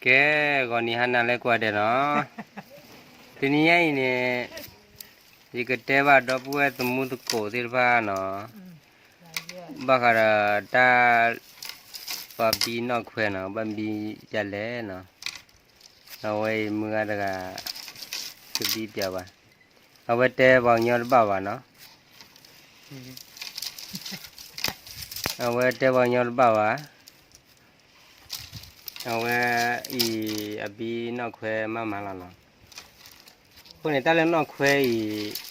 ကဲ, ဂီၤနံၤဟါနၤလၢကိးဂၤဒဲးနီၤ, တနံၤညါအံၤန့ၣ် ယကတဲဘၣ်ဒီပုၢ်ဝဲၢ်သမူသကိးသ့ၣ်တဖၣ်နီၤ, ဘၣ်ဃးဒီးတၢ် ပှၤဘံနီၣ်ခွဲနီၤ, ဘၣ်ဘံဒ်လဲၣ်နီၤ, အဝဲအံၤမုၢ်ဂၤတဂၤ ကဘံပၠးဘၣ်, အဝဲတဲပှၤကညီတဘၣ်ဘၣ်နီၤ, အဝဲတဲပှၤကညီတဘၣ်ဘၣ် အဝဲအံၤ အဘံနီၣ်ခွဲမးမးလီၤနီၤ, အဃိန့ၣ် တၢ်လၢနီၣ်ခွဲအံၤ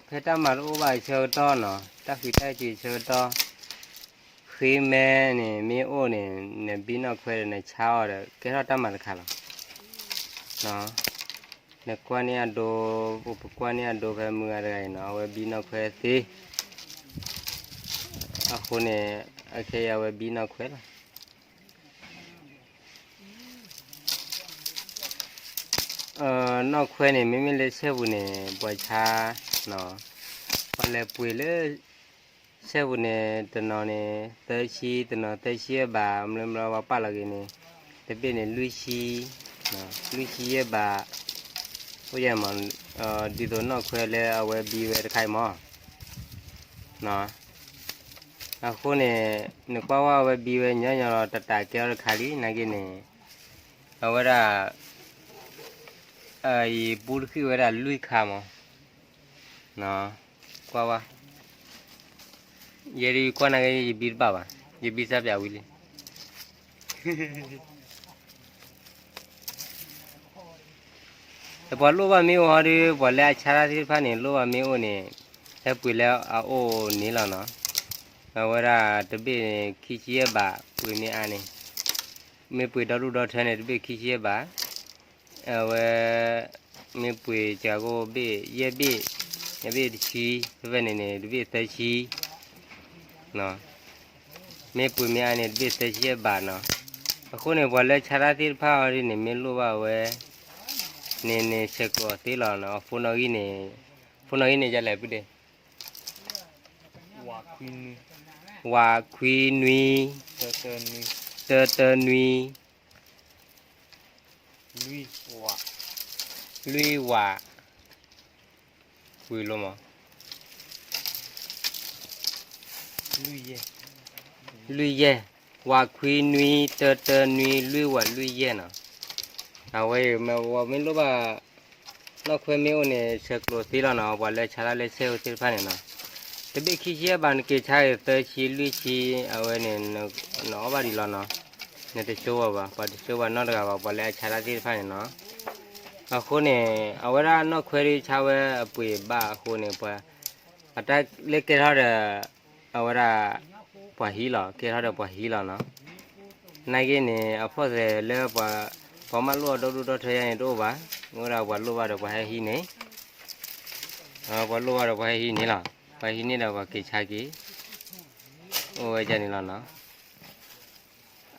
ဖဲတၢ်မၤတအိၣ်ဘၣ်အဆၢကတီၢ်နီၤ, တၢ်ဃံးတၢ်စ့ၤအဆၢကတီၢ်, ဃ့မဲန့ၣ် မ့ၢ်အိၣ်န့ၣ် နဘံနီၣ်ခွဲဒီးနဆါအီၤဒီး ကဲထီၣ်တၢ်မၤတခါလီၤ. နကွၢ်န့ၢ်အဒိ, ပကွၢ်န့ၢ်အဒိဖဲမုၢ်ဂၤတဂၤအံၤနီၤ, အဝဲဘံနီၣ်ခွဲသ့, အဃိန့ၣ် အခဲအံၤအဝဲဘံနီၣ်ခွဲလီၤ. နီၣ်ခွဲန့ၣ် မ့မ့ၢ်လၢဆဲပူၤန့ၣ် ပှၤဆါ, ပှၤလဲၤပှ့ၤလၢ ဆဲပူၤန့ၣ် တနီၤန့ၣ် သၢဆံ, တနီၤသၢဆံယဲၢ်ဘး, မ့ၢ်မ့ၢ်ပှၤပာ်လီၤက့ၤန့ၣ် တဘ့ၣ်န့ၣ် လွံၢ်ဆံ, လွံၢ်ဆံယဲၢ်ဘး, အိၣ်ယဲၢ်မး, ဒ်သိးနီၣ်ခွဲလၢအဝဲဘံဝဲတခါအံၤမး အဃိန့ၣ် နကွၢ်ဝဲအဝဲဘံဝဲညီညီလီၤ တတးကဲထီၣ်တခါလံ နာ်က့န့ၣ် အဝဲဒၣ် ယပူတဃံၣ်ဝဲဒၣ်လွံၢ်ခါမး, ကွၢ်ဝဲ, ယဲဒၣ်ယကွၢ်နာ်က့ ယဘံတဘၣ်ဘၣ်, ယဘံစၢ်ပၠးဝံၤလံ. ပှၤလိၣ်ဘၣ်မ့ၢ်အိၣ်ဟီဒုး ပှၤလၢအဆါတၢ်သ့ၣ်တဖၣ်န့ၣ် လိၣ်ဘၣ်မ့ၢ်အိၣ်န့ၣ် ဟဲပှ့ၤလၢအအိၣ်န့ၣ်လီၤနီၤ. အဝဲဒၣ်တဘ့ၣ်န့ၣ် ခံဆံယဲၢ်ဘး ပှ့ၤမ့ၢ်အါန့ၣ်, မ့ၢ်ပှ့ၤဒီဒူၣ်ဒီထၢန့ၣ် တဘ့ၣ်ခံဆံယဲၢ်ဘး, အဝဲ မ့ၢ်ပှ့ၤစှၤကိၣ်ဘ့ၣ်ယဲၢ်ဘ့ၣ်, ယဲၢ်ဘ့ၣ်တဆံ, ဖဲဖဲန့ၣ်န့ၣ် တဘ့ၣ်သၢဆံ မ့ၢ်ပှ့ၤမ့ၢ်အါန့ၣ် တဘ့ၣ်သၢဆံယဲၢ်ဘးနီၤ. အဃိန့ၣ် ပှၤလၢဆါတၢ်သ့ၣ်တဖၣ်အီၤဒ်န့ၣ် မ့ၢ်လိၣ်ဘၣ်ဝဲ န့ၣ်န့ၣ် ဆဲးကျိးသ့လီၤနီၤ. ဖိနီၣ်ဂံၢ်န့ၣ်, ဖိနီၣ်ဂံၢ်န့ၣ် ယလဲၤပုၢ်ဒ့, ဝးခွံနွံ, တၢတၢနွံ, လွံၢ်ဝး, ဝံၤလီၤမး, လွံၢ်ယဲၢ်, ဝးခွံနွံ, တၢတၢနွံ, လွံၢ်ဝး, လွံၢ်ယဲၢ်နီၤ. အဝဲအံၤ မ့ၢ်လိၣ်ဘၣ် နီၣ်ခွဲမ့ၢ်အိၣ်န့ၣ် ဆဲးကျိးသ့လီၤနီၤ. ပှၤလၢဆါတၢ်လၢဆဲးအိၣ်သ့ၣ်တဖၣ်န့ၣ်နီၤ, တဘ့ၣ်ခံဆံယဲၢ်ဘး နက့ၤဆါအံၤ သၢဆံ လွံၢ်ဆံ, အဝဲန့ၣ် နအီၣ်ဘၣ်ဒံးလီၤနီၤ. နတဆိဘၣ်ဘၣ်, ပှၤတဆိဘၣ်နီတဂၤဘၣ်, ပှၤလၢအဆါတၢ်သ့ၣ်တဖၣ်န့ၣ်နီၤ. အဃိန့ၣ် အဝဲဒၣ်နီၣ်ခွဲဒုးဆါဝဲအပှ့ၤဘၣ်အဃိန့ၣ် ပှၤ အတၢ်လၢကဲထီၣ်ဒီး အဝဲဒၣ် ပှၤဟံးလီၤ, ကဲထီၣ်ဒီးပှၤဟံးလီၤနီၤ. နာ်က့န့ၣ် အဖီၣ်သဲးလၢ ပှၤမၢလိၣ်အဒီဒူၣ်ဒီထၢယါန့ၣ်တအိၣ်ဘၣ်, အိၣ်ဒၣ်ပှၤလိၣ်ဘၣ်ဒီးပှၤဟဲဟံးန့ၣ်, ပှၤလိၣ်ဘၣ်ဒီးပှၤဟဲဟံးန့ၣ်လီၤ, ပှၤဟံးန့ၢ်ဒီးပှၤက့ၤဆါက့ၤ, အိၣ်ဝဲဒ်န့ၣ်လီၤနီၤ.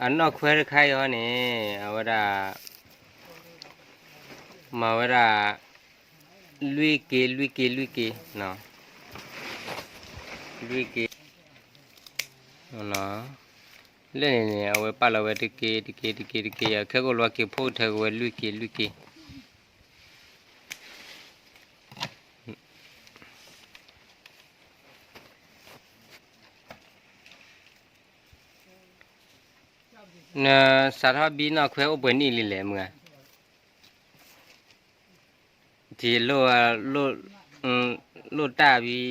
အနီၣ်ခွဲတခါအံၤဟီန့ၣ် အဝဲဒၣ် မၤဝဲဒၣ် လွံၢ်က့, လွံၢ်က့, လွံၢ်က့, လွံၢ်က့, လၢန့ၣ်န့ၣ် အဝဲပာ်လီၤဝဲတက့, တက့, တက့, တက့, ခဲကိာ်လီၤက့ၤဖှိၣ်ထၢက့ၤဝဲလွံၢ်က့, လွံၢ်က့. နစးထီၣ်ဘံနီၣ်ခွဲအိၣ်ပှဲၤနံၣ်လံလဲၣ် မုၢ်ဧါ, ထံၣ်လိၣ်, လိၣ်တၢ်ဘံ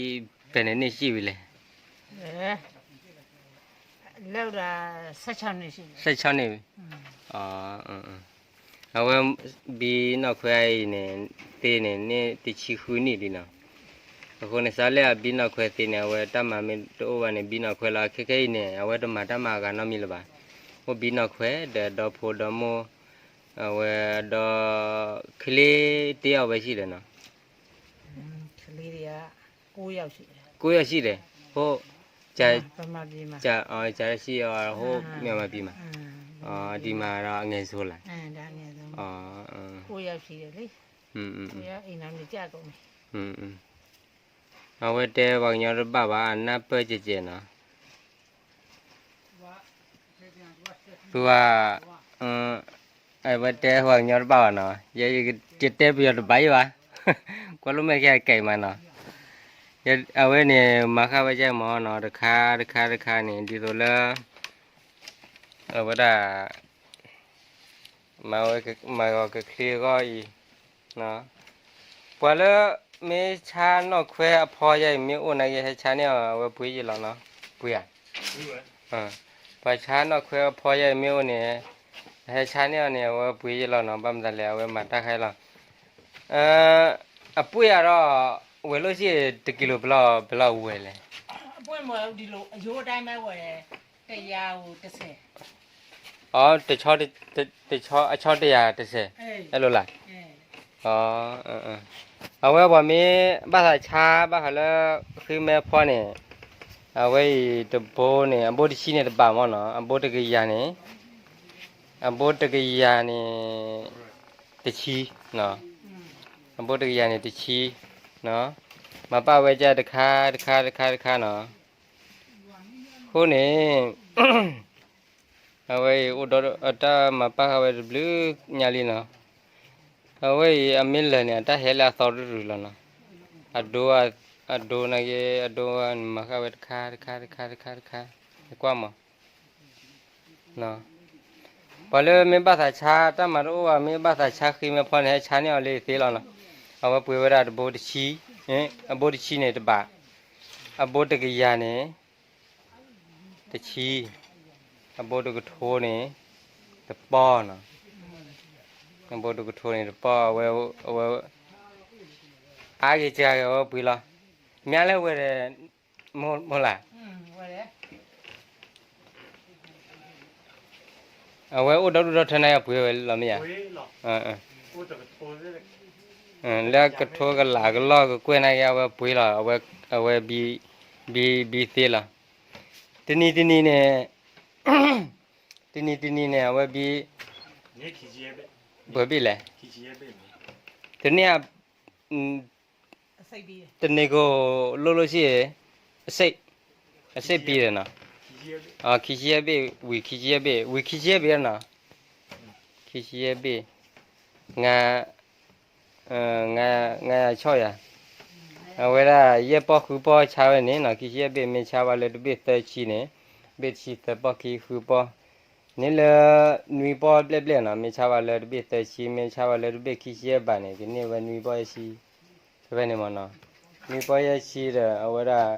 ဖဲန့ၣ်န့ၣ်စံၣ်ဝံၤလဲၣ်, ဆဲးဆီန့ၣ်, အဝဲ ဘံနီၣ်ခွဲအံၤန့ၣ် သ့န့ၣ် န့ၢ်တဆံဃုနံၣ်လံနီၤ. အဃိန့ၣ် စးလၢအဘံနီၣ်ခွဲသ့န့ၣ် အဝဲတၢ်မၤမ့ၢ်တအိၣ်ဘၣ်န့ၣ် ဘံနီၣ်ခွဲလီၤ. ခဲခဲအံၤန့ၣ် အဝဲတမၤတၢ်မၤအဂၤနီတမံၤလၢၤဘၣ်. အိၣ်ဘံနီၣ်ခွဲဒီးဒီဖိဒီမိၢ်, အဝဲဒီး ချ့တ့ၢ်အီၤဝဲဆံးဒီးနီၤ. ကိးယီၤဆံးဒီး, ဖိ, က, က, ဆံးအီၤ ဟိၣ်မ့ၢ်မၤပံမး, ဒံးမးဒီးအငဲၤစိၤလၢ်, အဝဲတဲပှၤကညီတဘၣ်ဘၣ် အနၢ်ပၢၢ်ကဲကဲနီၤ. ဝဲ, အဝဲတဲဟိကညီတဘၣ်ဘၣ်နီၤ, ယတဲပယီၤတဘၣ်ယံၤဘၣ်, ကွၢ်လိာ်မဲာ်ကဲကဲမးနီၤ, အဝဲန့ၣ် မၤဃၣ်ဝဲကဲမးနီၤ, တခါတခါတခါန့ၣ် ဒ်သိးလၢ အဝဲဒၣ် မၤဝဲမၤဂီၤကချ့အဂီၢ်အံၤ, ပှၤလၢ မ့ၢ်ဆါနီၣ်ခွဲအဖီယဲအံၤ မ့ၢ်အိၣ်နာ်က့ ဟဲဆါန့ၢ်အီၤ အဝဲပှ့ၤယံၤလီၤနီၤ, ပှ့ၤဧါ, ပှၤဆါနီၣ်ခွဲအဖီယဲအံၤ မ့ၢ်အိၣ်န့ၣ်, ဟဲဆါန့ၢ်အီၤန့ၣ် အဝဲပှ့ၤယံၤလီၤနီၤ, ဘၣ်မတၤလဲၣ် အဝဲမၤတၢ်ခါလီၤ, အပှ့ၤအါဒီး ဝဲလိၣ်စ့ၢ်တကံလိၤ ဘဲလီၤဝဲလဲၣ် အပှ့ၤမ့ၢ်ဒ်လိၤ အယိတၢ်မ့ၢ်ဝဲ တယၤဧိၤတစဲး, အ, အဆီတယၤတစဲး, အဲၣ်လိၤလၢ်, အဝဲပှၤမ့ၢ်ဘၣ်သးဆါဘၣ်ဃးလၢ ဃ့မဲဖီန့ၣ်, အဝဲအံၤတဘိန့ၣ် အဘိတဆံန့ၣ်တဘးမ့ၢ်နီၤ, အဘိတကယၤန့ၣ်, အဘိတကယၤန့ၣ် တဆံ, အဘိတကယၤန့ၣ်တဆံ, မၤပာ်ဝဲကၢ်တခါတခါတခါတခါနီၤ, အဃိန့ၣ် အဝဲအံၤအိၣ်ဒီးအတၢ်မၤပာ်ဃာ်ဝဲတဘျုးညါလံနီၤ, အဝဲအံၤအမ့ၢ်လၢာ်န့ၣ် အတၢ်ဟဲလၢအသီတရူးလီၤနီၤ, အဒိ, အဒိန့ၣ်က့ အဒိမၤဃာ်ဝဲတခါတခါတခါတခါတခါ, ကွၢ်မး ပှၤလၢမ့ၢ်ဘၣ်သးဆါ တၢ်မၤတအိၣ်ဘၣ် မ့ၢ်ဘၣ်သးဆါဃ့မဲဖီန့ၣ် ဟဲဆါန့ၢ်အီၤလၢသ့လီၤနီၤ, အဝဲပှ့ၤဝဲဒၣ်တဘိတဆံ, အဘိတဆံန့ၣ်တဘး, အဘိတကယၤန့ၣ် တဆံ, အဘိတကထိန့ၣ် တပီၢ်နီၤ, အဘိတကထိန့ၣ်တပီၢ်, အဝဲ အါဂ့ၤစှၤဂ့ၤအဝဲပှ့ၤလီၤ, မ့ၢ်လၢဝဲဒီး မိၢ်လၢ် အဝဲအိၣ်ဒီဒူၣ်ဒီထၢန့ၣ် အပှ့ၤဝဲလီၤမ့ၢ်ဧါ, လၢကထိကလးကလီၢ်ကကွဲၢ်န့ၣ်က့ အဝဲပှ့ၤလီၤ, အဝဲ ဘံဘံသ့လီၤ, တနံၤတနံၤန့ၣ်, တနံၤတနံၤန့ၣ် အဝဲဘံ ပှဲၤဘ့ၣ်လဲၣ်, တန့ၢ် တန့ၢ်ကလိၣ်လိၣ်ဆံ, အစ့ၣ်, အစ့ၣ်ပံဒီးနီၤ, ခံဆံယဲၢ်ဘ့ၣ်, ဝံၤခံဆံယဲၢ်ဘ့ၣ်, ဝံၤခံဆံယဲၢ်ဘ့ၣ်နီၤ, ခံဆံယဲၢ်ဘ့ၣ်, ငါ, ငါယၤဆီၣ်ယၤ, အဝဲဒၣ် ယဲၢ်ပီၢ်ဃုပီၢ်ဆါဝဲန့ၣ်နီၤ, ခံဆံယဲၢ်ဘ့ၣ် မ့ၢ်ဆါဝဲလၢတဘ့ၣ်သၢဆံန့ၣ်, ဘ့ၣ်တဆံသၢပီၢ်ခံဃုပီၢ်, န့ၣ်လၢ နွံပီၢ်ဘျဲၣ်ဘျဲၣ်နီၤ, မ့ၢ်ဆါဝဲလၢတဘ့ၣ်သၢဆံ, မ့ၢ်ဆါဝဲလၢတဘ့ၣ်ခံဆံယဲၢ်ဘးန့ၣ် ကန့ၢ်ဝဲနွံပီၢ်ယဲၢ်ဆံ, ဖဲဖဲန့ၣ်မ့ၢ်နီၤ, နွံပီၢ်ယဲၢ်ဆံဒီး အဝဲဒၣ်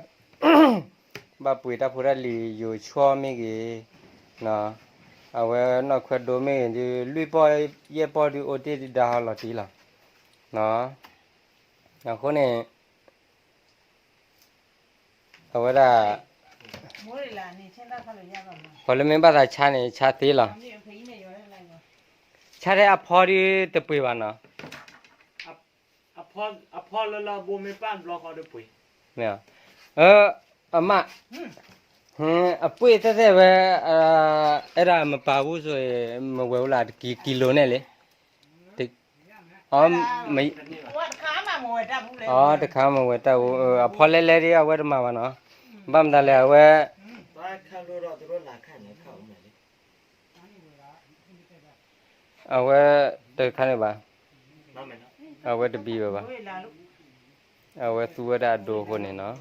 ဘၣ်ပှ့ၤတၢ်ဖိတၢ်လံၤယိၤဆီမ့ၢ်ဂ့ၤ, အဝဲနီၣ်ခွဲဒိမ့ၢ်ဂ့ၤဒုး လွံၢ်ပီၢ်ယဲၢ်ပီၢ်ဒုးအိၣ်တ့ၢ်ဒုးဒါဟီလီၤတံၢ်လီၤ, အဃိန့ၣ် အဝဲဒၣ် ပှၤလၢမ့ၢ်ဘၣ်သးဆါန့ၣ် ဆါသ့လီၤ, ဆါထဲအဖီဒုးတပှ့ၤဘၣ်နီၤ, အဖီလၢလၢအဘိမ့ၢ်ပၢ်ဘျီဃီဒုးပှ့ၤ, အမး, အပှ့ၤသဲသဲဝဲ, အဲၣ်ဒၣ်မပာ်ဘူးဆိၣ်အံၤ မဝဲဘူးလၢတကံ ကံလိၤန့ၣ်လံ, အ, အတခါမဝဲတၢ်ဘူး, အဖီလဲၤလဲၤဒ်အဝဲတမၤဘၣ်နီၤ, ဘၣ်မတၤလဲၣ်အဝဲ အဝဲတခါန့ၣ်ဘၣ်, အဝဲတဘံဝဲဘၣ်, အဝဲသူဝဲဒၣ်အဒိအဃိန့ၣ်နီၤ,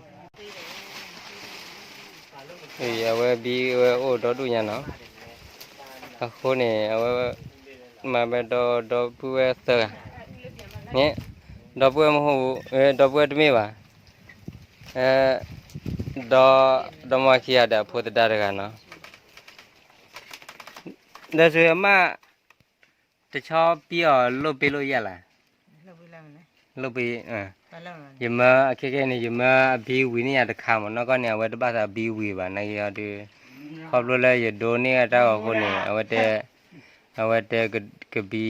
အဝဲဘံဝဲအိၣ်ဒီဒူၣ်ညါနီၤ, အဃိန့ၣ် အဝဲ မၤဘဲဒီ ဒီပုၢ်ဝဲၢ်သၢဂၤ, န့ၣ်, ဒီပုၢ်ဝဲၢ်မ့ၢ်ဟူ, ဒီပုၢ်ဝဲၢ်တမ့ၢ်ဘၣ်, ဒီ, ဒီမါခံဂၤဒီးအဖိသဒါတဂၤနီၤ, ဒီးသုအမါ တဆီပံအီၤလိၣ်ပ့လိၣ်ယဲၢ်လၢ်, လိၣ်ပ့, ယမၢအခဲကဲန့ၣ် ယမၢအဘံဝံၤန့ၢ်ယၤတခါမး နီၢ်ကီၢ်န့ၣ် အဝဲတဘၣ်သးဘံဝံၤဘၣ် နာ်က့အီၤဒုး, ခီဖျိလၢယဒိန့ၢ်အတၢ်ဂီၤအဃိန့ၣ် အဝဲတဲ, အဝဲတဲကဘံ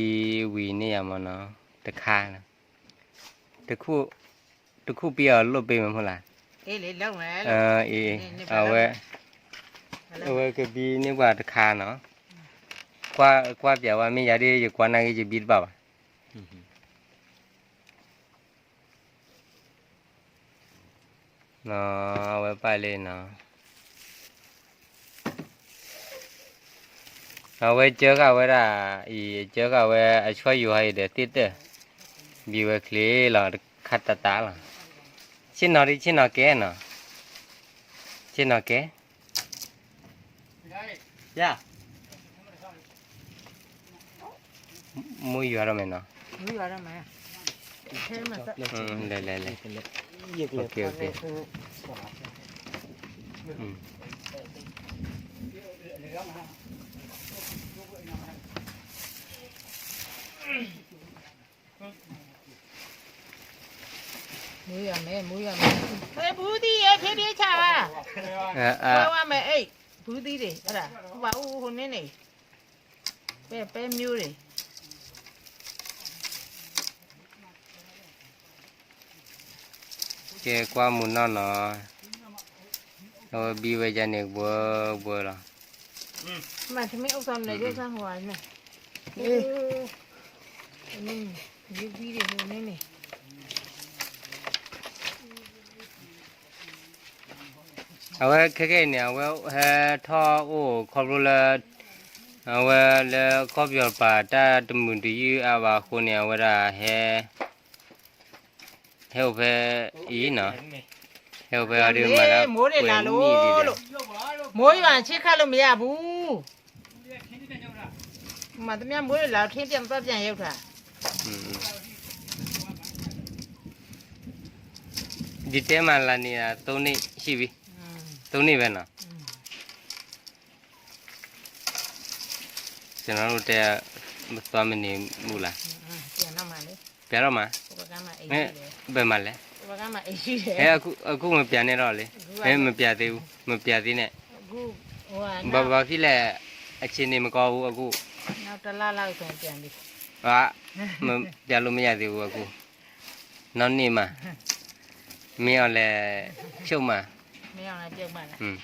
ဝံၤန့ၢ်ယၤမးနီၤ, တခါ, တခူၣ်ပံအီၤလိၣ်ပ့မ့ၢ်မ့ၢ်လၢ်, အဝဲ, အဝဲကဘံန့ၢ်ပှၤတခါနီၤ, ကွၢ်ပျးဝဲမ့ၢ်ယၤဒ်ယကွၢ်နာ်က့ယဘံတဘၣ်ဘၣ် အဝဲပာ်လံနီၤ, အဝဲကၢဃာ်ဝဲဒၣ်အံၤ ကၢဃာ်ဝဲအဆီယိၤဟါအံၤဒီးသ့ၣ်တၢၢ်, ဘံဝဲချ့လီၤ တခါတးတးလီၤ. ဆ့ၣ်နီၤဒ်ဆ့ၣ်နီၤကဲနီၤ, ဆ့ၣ်နီၤကဲ, ယၤ, မူယွၤထီၣ်မဲာ်နီၤ, လဲၤလဲၤလဲၤ, မူယွၤမဲာ် မူယွၤမဲာ်, ဖဲဘူးသံးယဲဖဲဖဲဆၣ်ဘၣ်, ဝဲဝဲမဲာ်အ့ၣ်, ဘူးသံးဒံး ဝဲဒၣ် ပှၤအိၣ်ဟိုန့ၣ်န့ၣ်, ပဲပဲမျိုးန့ၣ် ကဲကွၢ်မုၢ်နီၢ်နီၤ, အဝဲဘံဝဲယၤန့ၣ် ဘှၢဘှၢလီၤ. မ့ၢ်တမ့ၢ်အိၣ်သီန့ၣ် ယိၣ်စၢ်ဟိုဝါန့ၣ်, ယဘံဒံးဟိုန့ၣ်န့ၣ် အဝဲခဲကနံၣ်အံၤန့ၣ် အဝဲဟဲထီၣ်အိၣ်ခီဖျိလၢ အဝဲလၢကီၢ်ပယီၤပၤတၢ်တမုာ်တယုၢ်အါဘၣ်အဃိန့ၣ် အဝဲဒၣ်ဟဲ ဟဲအိၣ်ဖဲအံၤနီၤ, ဟဲအိၣ်ဖဲအံၤဒီးမၤလၢပှဲၤနံၣ်ဒံးဒီး, မိုးရွာဆင်းခါလို့မရဘူး, မသမျှမိုးရွာလာတော့ ထင်းပြန်သွားပြန်ရုပ်တာ. ဒီတဲမှာလာနေတာ သုံးနှစ်ရှိပြီ, သုံးနှစ်ပဲနော်. ကျွန်တော်တို့တဲသွားမနေဘူးလား. ပြန်တော့မှာလေ. ဘယ်မှာလဲ. အခုမပြန်နဲ့တော့လေ. မပြန်သေးဘူး, မပြန်သေးနဲ့. ဘာဖြစ်လဲ, အခြေအနေမကောင်းဘူးအခု. နောက်တစ်လလောက်ဆိုရင်ပြန်ပြီ. အာ, မပြန်လို့မရသေးဘူးအခု. နောက်နေ့မှ. မင်းအောင်လည်းဖြုတ်မှာ. မင်းအောင်လည်းပြုတ်မှာလား. อืม,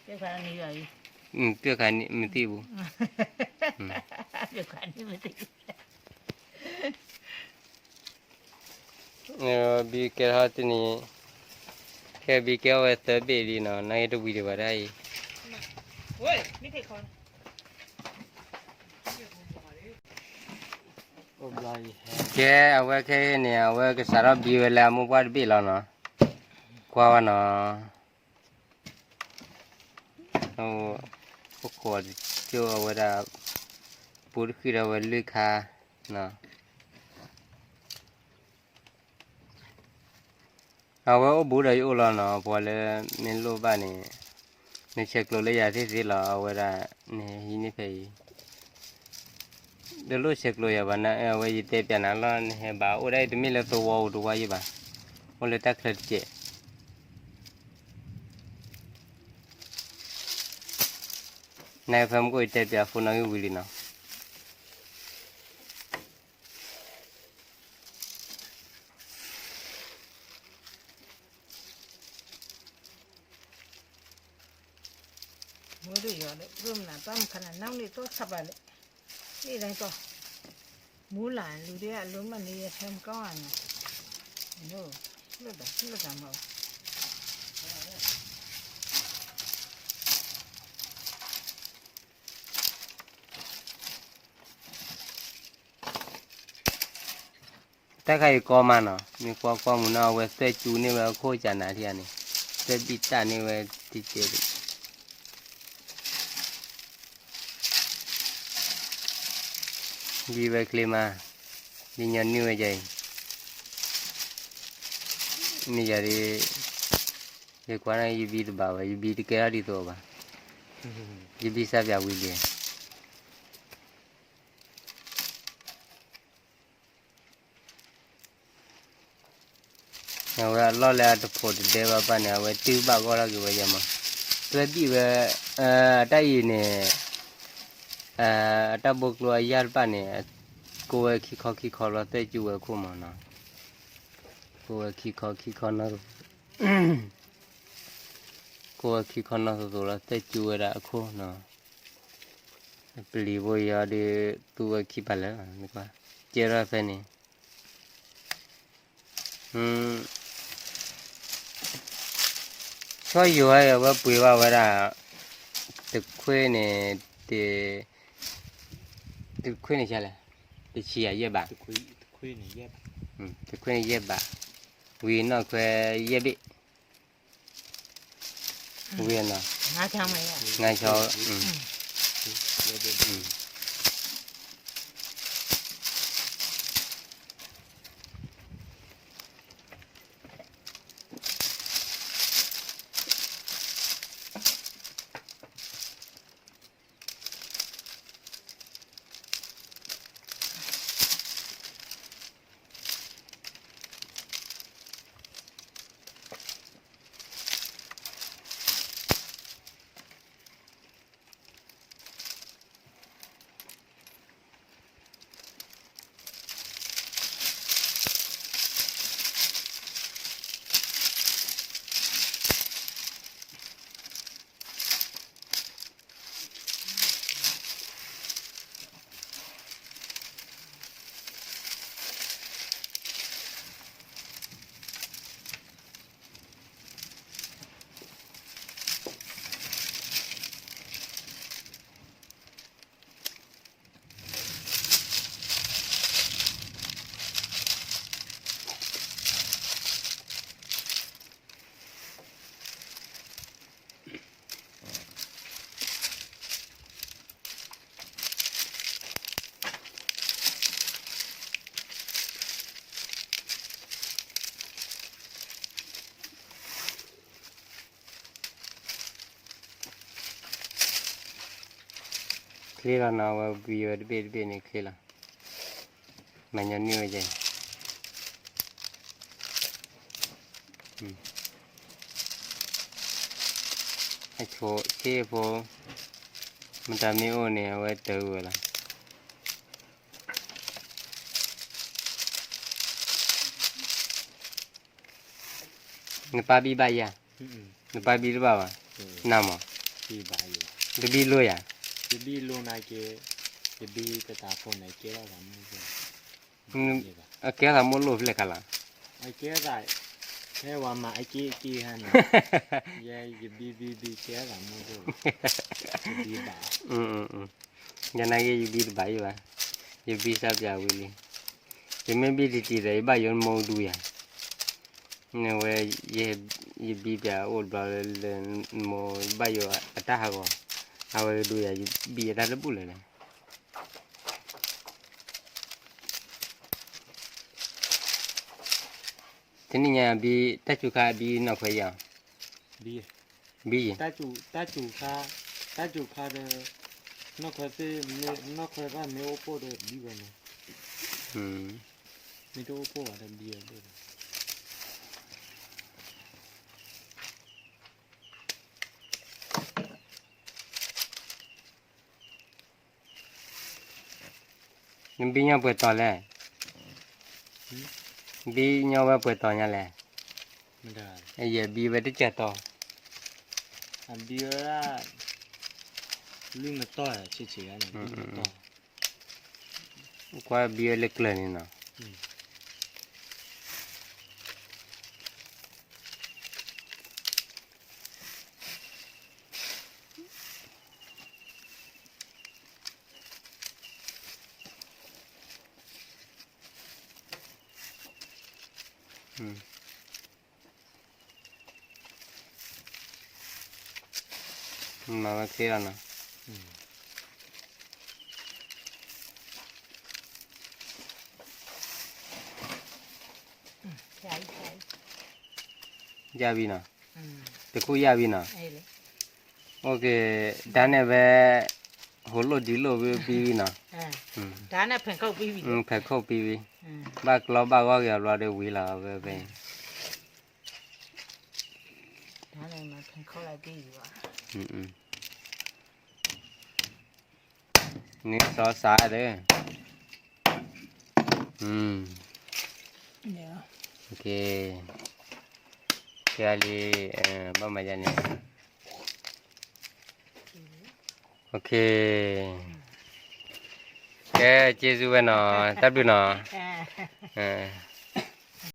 ပြုတ်ခါနေပါပြီ. อืม, ပြုတ်ခါနေမသိဘူး. อืม, ပြုတ်ခါနေမသိဘူး. ဘံကဲထီၣ်တနံၤ, ခဲဘံကဲထီၣ်ဝဲသၢဘ့ၣ်လံနီၤ, နာ်က့တဝံၤဒံးဘၣ်ဒၣ်အံၤ. ကဲ, အဝဲခဲအံၤန့ၣ် အဝဲကစးထီၣ်ဘံဝဲလၢအမိၢ်ပှၢ်တဘ့ၣ်လီၤနီၤ. ကွၢ်ဝဲနီၤ. အိၣ်ခိးတကၠိၢ်အဝဲဒၣ်, ပူတဃံၣ်ဒီးဝဲလွံၢ်ခါနီၤ. အဝဲအိၣ်ဘူးဒီးယအိၣ်လီၤနီၤ, ပှၤလၢမ့ၢ်လိၣ်ဘၣ်န့ၣ်, နဆဲးကျိးလၢယၤသ့ၣ်သ့ၣ်လီၤ, အဝဲဒၣ်, နဟံးန့ၢ်ဖဲအံၤ, တလိၣ်ဆဲးကျိးယၤဘၣ်, နအဝဲယတဲပျးနၤလီၤ, နဟဲဘၣ်အိၣ်ဒၣ်အံၤ တမ့ၢ်လၢသဝီပူၤတဝါယံၤဘၣ်, အိၣ်လၢတၢ်ချၢတစဲး နဖဲမုၢ်ကိၣ်ယတဲပျးဖိနီၣ်ဂံၢ်ဝံၤလံနီၤ. မိုးရွာလို့ မနုၤ သွားမခါနဲ့ နောက်နေ့သွားချပါလေ. နေ့တိုင်းသွား. မိုးလာရင် လူတွေက အလုပ်မလုပ်ရင် ထိုင်မကောင်းအောင်နော်. လို့တော့ လို့တာမဟုတ်ဘူး. တၢ်ခါအံၤကီမးနီၤ, မ့ၢ်ကွၢ်ကွၢ်မုၢ်နီၢ် အဝဲသွဲၣ်ကၠူန့ၢ်ဝဲအခိၣ်ကနၤထံၣ်ဧါန့ၣ်, သွဲၣ်ဘံၣ်တၢ်န့ၢ်ဝဲတကဲးဒံး. ယံၤဝဲချ့မး, ယညီနုၢ်ဝဲယၤအံၤ, မ့ၢ်ယၤဒ်, ယကွၢ်န့ၣ် ယဘံတဘၣ်ဘၣ်, ယဘံတကဲထီၣ်ဒ်သိးဘၣ်, ယဘံစၢ်ပၠးဝံၤလံ. အဝဲအလီၢ်လၢအတဖိးတဒဲဘၣ်ဘၣ်န့ၣ် အဝဲတုၤဘၣ်ဂီၢ်ထီၣ်က့ၤဝဲယဲမး, သွဲဘံၣ်ဝဲ, တၢ်အံၤန့ၣ်, အတၢ်ဘိကျိအယၢ်တဖၣ်န့ၣ်, ကိးဝဲခံခီခံခီလီၤ သွဲၣ်ကၠူဝဲခိၣ်မးနီၤ, ကိးဝဲခံခီခံခီနီၤ, ကိးဝဲခံခီနီၤသိးသိးလီၤ သွဲၣ်ကၠူဝဲဒၣ်အခိၣ်နီၤ. ပျံၤဖိယီၤဒီး သူဝဲခံပာ်လၢာ်, ကဲထီၣ်ဖဲန့ၣ်, ဆီယိၤဟဲအံၤ အဝဲပှ့ၤဘၣ်ဝဲဒၣ်, တခွ့န့ၣ်, တ, တခွ့န့ၣ်လဲၣ်, တဆံယဲၢ်ဘး, တခွ့န့ၣ်ယဲၢ်ဘး, ဝံၤနီၣ်ခွဲယဲၢ်ဘ့ၣ်, ဝံၤနီၤ, ငါးချောင်း, ချ့လီၤနီၤ, အဝဲဝံၤဝဲတဘ့ၣ်တဘ့ၣ်န့ၣ်ချ့လီၤ, မၤညီနုၢ်ဝဲယဲၢ်, အဆိၣ်ဆ့ဖိ, မတၤမ့ၢ်အိၣ်န့ၣ် အဝဲတၢ်ဝဲလီၤ. နပၢ်ဘံၣ်ဘၣ်ယၤ, နပၢ်ဘံၣ်တဘၣ်ဘၣ်, နမ့ၢ်, တဘံၣ်လိၣ်ယၤ, တဘံၣ်လိၣ်နက့, တဘံၣ်တတၢ်ဖိန့ၣ်ကဲထီၣ်သးမိၢ်, အကဲထီၣ်သးမိၢ်လိၣ်ဖဲလဲၣ်ခါလီၤ, အကဲထီၣ်သး, ဖဲဝဲမၤအက့အက့ဟါန့ၣ်, ယဲယဘံၣ်ဘံၣ်ဘံၣ်ကဲထီၣ်သးမိၢ်လိၣ်, ယဘံၣ်ဘၣ်, ယနာ်က့ယဘံၣ်တဘၣ်ယံၤဘၣ်, ယဘံၣ်စၢ်ပၠးဝံၤလံ, ယမ့ၢ်ဘံၣ်တံၢ်တံၢ်ဒီး ယဘၣ်ယိၣ်နမိၢ်ဒူယၤ, နဝဲ, ယဘံၣ်ပၠးအိၣ်တဘျီလၢ နမိၢ်ဘၣ်ယိၣ်အတၢ်ဟးဂီၤ, အဝဲကဒူယၤ ယဘံၣ်အတၢ်တဘူၣ်လၢၤလဲၣ်. တနံၤညါဘံၣ် တၢ်စူၤခါဘံၣ်နီၢ်ခွဲယၤ, ဘံၣ်, တၢ်စူၤခါ, တၢ်စူၤခါဒီး, နီၢ်ခွဲသ့ၣ်, နီၢ်ခွဲဘၣ်မ့ၢ်အိၣ်ဖှိၣ်ဒီးဘံၣ်ဝဲန့ၣ်, မ့ၢ်တအိၣ်ဖှိၣ်ဘၣ်ဒီးဘံၣ်ဝဲဒၣ် နဘံၣ်ညီပှဲၤတီၤလဲၣ်, ဘံၣ်ညီဝဲပှဲၤတီၤညါလဲၣ်, ယဘံၣ်ဝဲတကဲတီၤ, အဘံၣ်ဝဲဒၣ်, လွံၢ်မတီၤ, ကွၢ်ဘံၣ်ဝဲလၢကျၢၤန့ၣ်နီၤ. မၤဝဲချ့လီၤနီၤ. ယၢ်ဝံၤနီၤ, တခူၣ်ယၢ်ဝံၤနီၤ. အိၣ်က့ၤ, တၢ်န့ၣ်ဝဲ, ဟိလိၣ်ဒံလိၣ်ဝံၤဘံၣ်ဝံၤနီၤ, ဖဲခိၣ်ဘံၣ်ဝံၤ, ဘၣ်ကျီဘၣ်ဂီၢ်က့ၤအဘျီဒီးဝံၤလီၤဝဲဖဲ နံၣ်စီစးဒီး, ကဲလံ, ဘၣ်မၤယၤန့ၣ်, ကဲ, ကဲ, ကျေးဇူးဝဲနီၤ, တၢ်ဘျုးနီၤ.